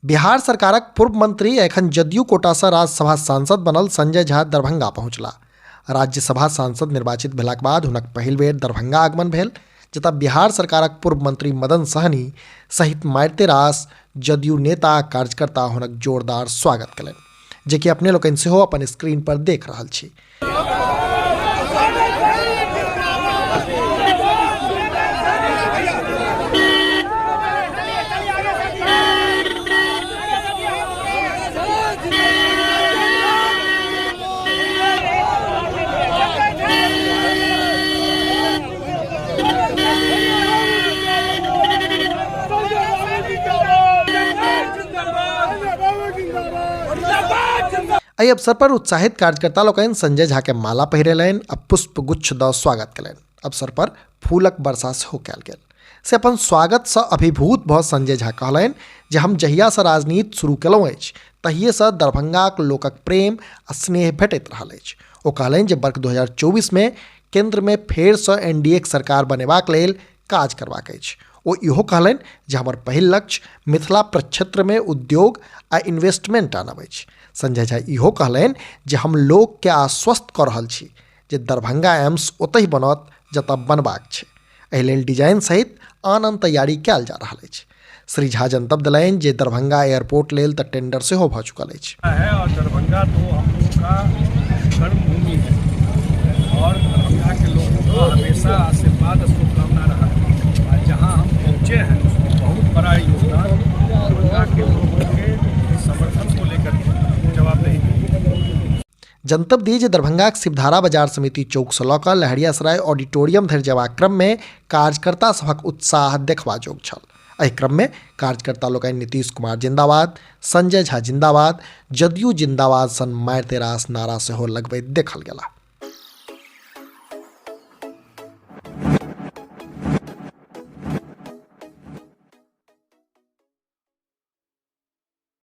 बिहार सरकारक पूर्व मंत्री एखन जदयू कोटासँ राज्यसभा सांसद बनल संजय झा दरभंगा पहुँचला। राज्यसभा सांसद निर्वाचित भेलाक बाद हुनक पहिल बेर दरभंगा आगमन भेल, जतय बिहार सरकारक पूर्व मंत्री मदन सहनी सहित मारिते रास जदयू नेता आ कार्यकर्ता हुनक जोरदार स्वागत कयलनि, जे कि अपने लोकनि सेहो अपन स्क्रीन पर देख रहल छी। एहि अवसर पर उत्साहित कार्यकर्ता लोकनि संजय झा के माला पहिरेलनि आ पुष्प गुच्छ दऽ स्वागत कयलनि। अवसर पर फूलक वर्षा सेहो कयल गेल। से अपन स्वागतसँ अभिभूत भऽ संजय झा कहलनि जे हम जहियासँ राजनीति शुरू केलहुँ अछि तहिएसँ दरभंगाक लोकक प्रेम आ स्नेह भेटैत रहल अछि। ओ कहलनि जे वर्ष 2024 मे केंद्रमे फेरसँ एनडीएक सरकार बनेबाक लेल काज करबाक अछि। ओ इहो कहलनि जे हमर पहिल लक्ष्य मिथिला प्रक्षेत्रमे उद्योग आ इन्वेस्टमेंट आनब अछि। संजय झा इहो कहलनि जे हम लोककेँ आश्वस्त कऽ रहल छी जे दरभंगा एम्स ओतहि बनत जतय बनबाक छै। एहि लेल डिजाइन सहित आन आन तैयारी कयल जा रहल अछि। श्री झा जनतब देलनि जे दरभंगा एयरपोर्ट लेल तऽ टेंडर सेहो भऽ चुकल अछि। है और दरभंगा तो हम लोगों का कर्मभूमि है और दरभंगा के लोगों का हमेशा आशीर्वाद और शुभकामना रहा है। आज जहाँ हम पहुँचे हैं उसमें बहुत बड़ा योगदान दरभंगा के लोगों के समर्थन को लेकर के जवाबदेही। जनतब दी जे दरभंगाक शिवधारा बाजार समिति चौकसँ लऽ कऽ लहेरियासराय ऑडिटोरियम धरि जयबाक क्रममे कार्यकर्ता सभक उत्साह देखबा जोग छल। एहि क्रममे कार्यकर्ता लोकनि नीतीश कुमार जिंदाबाद, संजय झा जिंदाबाद, जदयू जिंदाबाद सन मारिते रास नारा सेहो लगबैत देखल गेलाह।